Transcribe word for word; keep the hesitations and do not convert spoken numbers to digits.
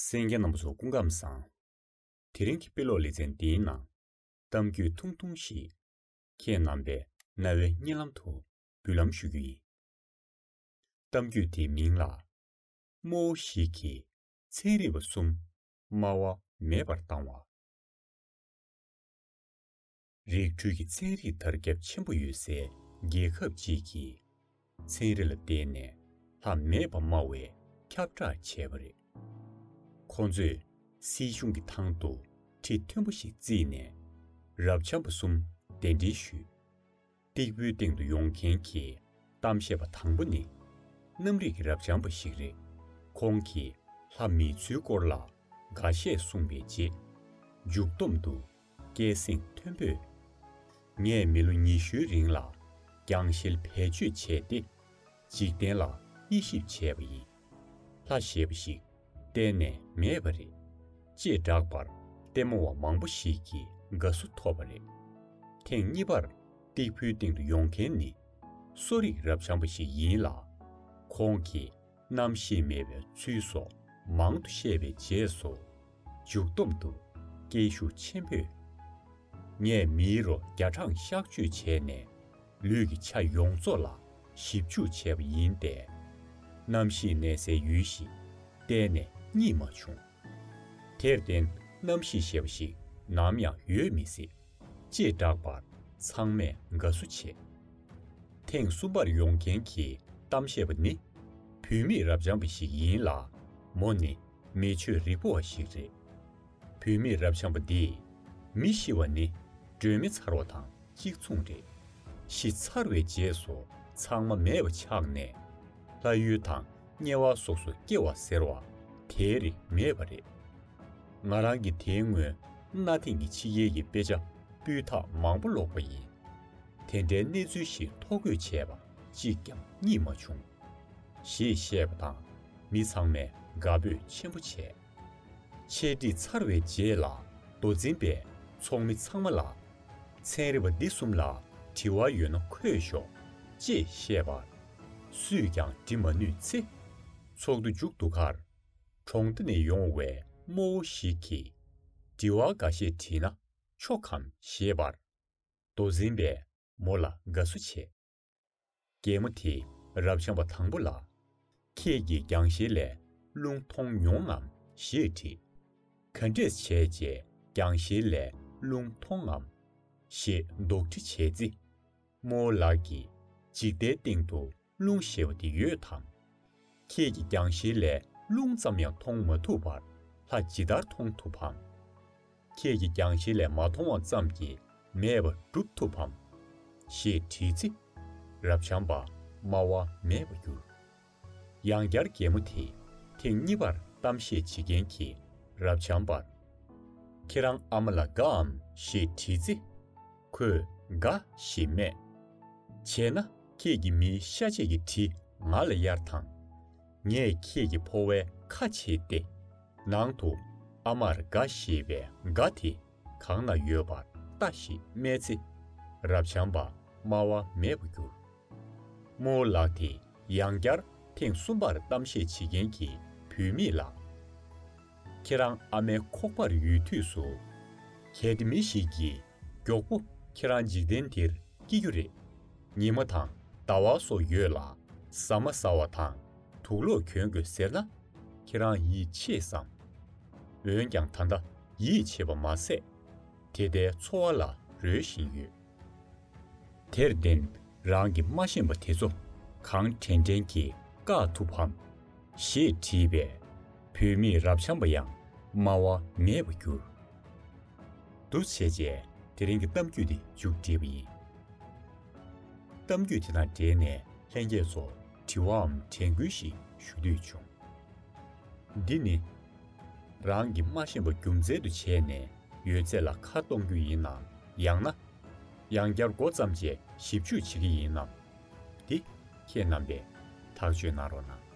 གསན་མཁན་རྣམ་པ་ཚོ་སྐུ་ཁམས་བཟང་། དེ་རིང་གི་དཔེ་ཀློག་ལེ་ཚན་འདིའི་ནང་གཏམ་རྒྱུད་ཐུང་ཐུང་ཞིག་ཁྱེད་རྣམ་པའི་རྣ་བའི་སྙན་ལམ་དུ་འབུལ་ལམ་ཞུ་རྒྱུ་ཡིན། གཏམ་རྒྱུད་དེའི་མིང་ལ། རྨོ་བོ་ཞིག་གིས་ཚན་རིག་པ་གསུམ་སྨྲ་བ་མེད་པར་བཏང་བ། རིགས་རུས་ཀྱི་ཚན་རིག་དར་ཁྱབ་ཆེན་པོ་ཡོད་སའི་རྒྱལ་ཁབ་ཅིག་གིས་ཚན་རིག་ལ་བརྟེན་ནས་ལྷ་མེད་པར་སྨྲ་བའི་ཁྱབ་བསྒྲགས་བྱས་པ་རེད། ཁོང་ཚོས་སྲིད་གཞུང་གི་ཐང་དུ་ཁྲི་མཐོན་པོ་ཞིག་བརྩིགས་ནས་རབ་འབྱམས་པ་གསུམ་གདན་འདྲེན་ཞུས། སྟེགས་བུའི་སྟེང་དུ་ཡོང་མཁན་གྱི་གཏམ་བཤད་པ་དང་པོ་ནི། གནམ་རིག་གི་རབ་འབྱམས་པ་ཞིག་རེད། ཁོང་གིས་ལྷ་མེད་ཚུལ་སྐོར་ལ་འགའ་ཤས་གསུངས་པའི་རྗེས། མཇུག་བསྡོམས་དུ་སྐད་གསེང་མཐོན་པོས། ངས་མི་ལོ་ཉི་ཤུའི་རིང་ལ་རྒྱང་ཤེལ་བེད་སྤྱོད་བྱས་ཏེ། འཇིག་རྟེན་ལ་དབྱེ་ཞིབ་བྱས་པ་ཡིན། ལྷ་ཞེས་པ་ཞིག་གཏན་ནས་མེད་པ་རེད། ཅེས་བསྒྲགས་པར་ལྟད་མོ་བ་མང་པོ་ཞིག་གིས་དགའ་བསུ་ཐོབ་པ་རེད། ཐེངས་གཉིས་པར་སྟེགས་བུའི་སྟེང་དུ་ཡོང་མཁན་ནི་གསོ་རིག་རབ་འབྱམས་པ་ཞིག་ཡིན་ལ། ཁོང་གིས་རྣམ་ཤེས་མེད་པའི་ཚུལ་སོགས་མང་དུ་བཤད་པའི་རྗེས་སུ། མཇུག་བསྡོམས་དུ་སྐད་ཤུགས་ཆེན་པོས། ངས་མིའི་རོ་བརྒྱ་གྲངས་གཤག་བཅོས་བྱས་ནས། ལུས་ཀྱི་ཆ་ཡོངས་རྫོགས་ལ་ཞིབ་འཇུག་བྱས་པ་ཡིན་ཏེ། རྣམ་ཤེས་གནས་སའི་ཡུལ་ཞིག་གཏན་ནས་རྙེད་མ་བྱུང་། དེར་བརྟེན་རྣམ་ཤེས་ཞེས་པ་ཞིག་ནམ་ཡང་ཡོད་མི་སྲིད། ཅེས་བསྒྲགས་པར་ཚང་མས་དགའ་བསུ་བྱས། ཐེངས་གསུམ་པར་ཡོང་མཁན་གྱི་གཏམ་བཤད་པ་ནི་བུད་མེད་རབ་འབྱམས་པ་ཞིག་ཡིན་ལ། མོ་ནི་མི་ཆོས་རིག་པ་བ་ཞིག་རེད། བུད་མེད་རབ་འབྱམས་པ་འདིས་མི་ཤི་བ་ནི་སྒྲོན་མེ་ཚར་བ་དང་གཅིག་མཚུངས་རེད། ཤི་ཚར་བའི་རྗེས་སུ་ཚང་མ་མེད་པ་ཆགས་ནས། ལྷ་ཡུལ་དང་དམྱལ་བ་སོགས་སུ་སྐྱེ་བ་ཟེར་བ་དེ་རིགས་མེད་པ་རེད། ང་རང་གིས་དེའི་སྔོན་གནའ་དེང་གི་ཕྱི་རྒྱལ་གྱི་དཔེ་ཆ་སྤུས་དག་མང་པོ་ཀློག་པ་ཡིན། དེ་འདྲའི་གནས་ཚུལ་ཞིག་ཐོ་འགོད་བྱས་པ་གཅིག་ཀྱང་རྙེད་མ་བྱུང་། ཞེས་བཤད་པ་དང་། མི་ཚང་མས་དགའ་འབོད་ཆེན་པོ་བྱས། འཆད་ཁྲིད་ཚར་བའི་རྗེས་ལ་མདོ་འཛིན་པས་ཚོགས་མི་ཚང་མ་ལ། ཚན་རིག་པ་འདི་གསུམ་ལ་དྲི་བ་ཡོད་ན་འཁོད་ཤོག་ཅེས་བཤད་པར། སུས་ཀྱང་འདྲི་མ་ནུས་ཚེ། ཚོགས་འདུ་མཇུག་བསྡུ་ཁར། གྲོང་སྡེ་ནས་ཡོང་བའི་རྨོ་བོ་ཞིག་གིས། དྲི་བ་འགའ་ཤས་དྲིས་ན་ཆོག་གམ་ཞེས་པར། མདོ་འཛིན་པས་མོ་ལ་དགའ་བསུ་བྱས། རྒན་མོ་དེས་རབ་འབྱམས་པ་དང་པོ་ལ། ཁྱེད་ཀྱིས་རྒྱང་ཤེལ་ལས་རླུང་མཐོང་མྱོང་ངམ་ཞེས་དྲིས། ག་འདྲས་བྱས་རྗེས་རྒྱང་ཤེལ་ལས་རླུང་མཐོང་ངམ་ཞེས་དོགས་འདྲི་བྱས་ཚེ། རྨོ་བོ་ལགས་ཀྱིས་འཇིག་རྟེན་སྟེང་དུ་རླུང་ཞེས་པ་དེ་ཡོད་དམ། ཁྱེད་ཀྱིས་རྒྱང་ཤེལ་ལས་རླུང་ཙམ་ཡང་མཐོང་མ་ཐུབ་པར་ལྷ་ཇི་ལྟར་མཐོང་ཐུབ་བམ། ཁྱེད་ཀྱིས་རྒྱང་ཤེལ་ལས་མ་མཐོང་བ་ཙམ་གྱིས་མེད་པ་སྒྲུབ་ཐུབ་བམ། ཞེས་དྲིས་ཚེ། རབ་འབྱམས་པ་སྨྲ་བ་མེད་པར་གྱུར། ཡང་བསྐྱར་རྒན་མོ་དེས་ཐེངས་གཉིས་པར་གཏམ་བཤད་བྱེད་མཁན་གྱི་རབ་འབྱམས་པར། ཁྱེད་རང་ཨ་མ་ལ་དགའ་འམ་ཞེས་དྲིས་ཚེ། ཁོས་དགའ་ཞེས་སྨྲས། བྱས་ན་ཁྱེད་ཀྱིས་མིའི་ཤ་ཆས་ཀྱི་དྲི་ང་ལ་གཡར་དང་། ངས་ཁྱེད་ཀྱི་ཕོ་བའི་ཁ་ཕྱེས་ཏེ། ནང་དུ་ཨ་མར་དགའ་ཞེས་པའི་དགའ་དེ་གང་ན་ཡོད་པར་ལྟ་ཞེས་སྨྲས་ཚེ། རབ་འབྱམས་པ་སྨྲ་བ་མེད་པར་གྱུར། རྨོ་བོ་ལགས་དེས་ཡང་བསྐྱར་ཐེངས་གསུམ་པར་གཏམ་བཤད་བྱེད་མཁན་གྱི་བུད་མེད་ལ། ཁྱེད་རང་ཨ་མའི་ཁོག་པར་ཡོད་དུས་སུ། གལ་ཏེ་མི་ཞིག་གིས་མགྱོགས་པོ་ཁྱེད་རང་འཇིག་རྟེན་འདིར་སྐྱེ་རྒྱུ་རེད། ཉི་མ་དང་ཟླ་བ་སོགས་ཡོད་ལ་ཟ་མ་ཟ་བ་དང་དུག་ལོག་གྱོན་དགོས་ཟེར་ན། ཁྱེད་རང་ཡིད་ཆེས་སམ། འོན་ཀྱང་ད་ལྟ་ཡིད་ཆེས་པ་མ་ཟད། དེ་ལྟའི་འཚོ་བ་ལ་རོལ་བཞིན་ཡོད། དེར་བརྟེན་རང་གིས་མ་ཤེས་པ་དེ་ཚོ་གང་དྲན་དྲན་གྱིས་བཀག་ཐུབ་བམ། ཞེས་དྲིས་པས། བུད་མེད་རབ་འབྱམས་པ་ཡང་སྨྲ་བ་མེད་པར་གྱུར། འདུ་བྱས་རྗེས་དེ་རིང་གི་གཏམ་རྒྱུད་འདི་མཇུག་བསྒྲིལ་བ་ཡིན། གཏམ་རྒྱུད་དེ་དང་འབྲེལ་ནས་ལྷན་རྒྱས་ཚོར་དྲི་བའམ་དྲན་སྐུལ་ཞིག་ཞུ་འདོད་བྱུང་། འདི་ནི། རང་གིས་མ་ཤེས་པ་རྒྱུ་མཚན་དུ་བྱས་ནས་ཡོད་ཚད་ལ་ཁ་གཏོང་རྒྱུ་ཡིན་ནམ། ཡང་ན། ཡང་བསྐྱར་མགོ་བརྩམས་རྗེས་ཞིབ་འཇུག་བྱེད་ཀྱི་ཡིན་ནམ། འདི་ཁྱེད་རྣམ་པས་ཐག་གཅོད་གནང་རོགས་གནང་།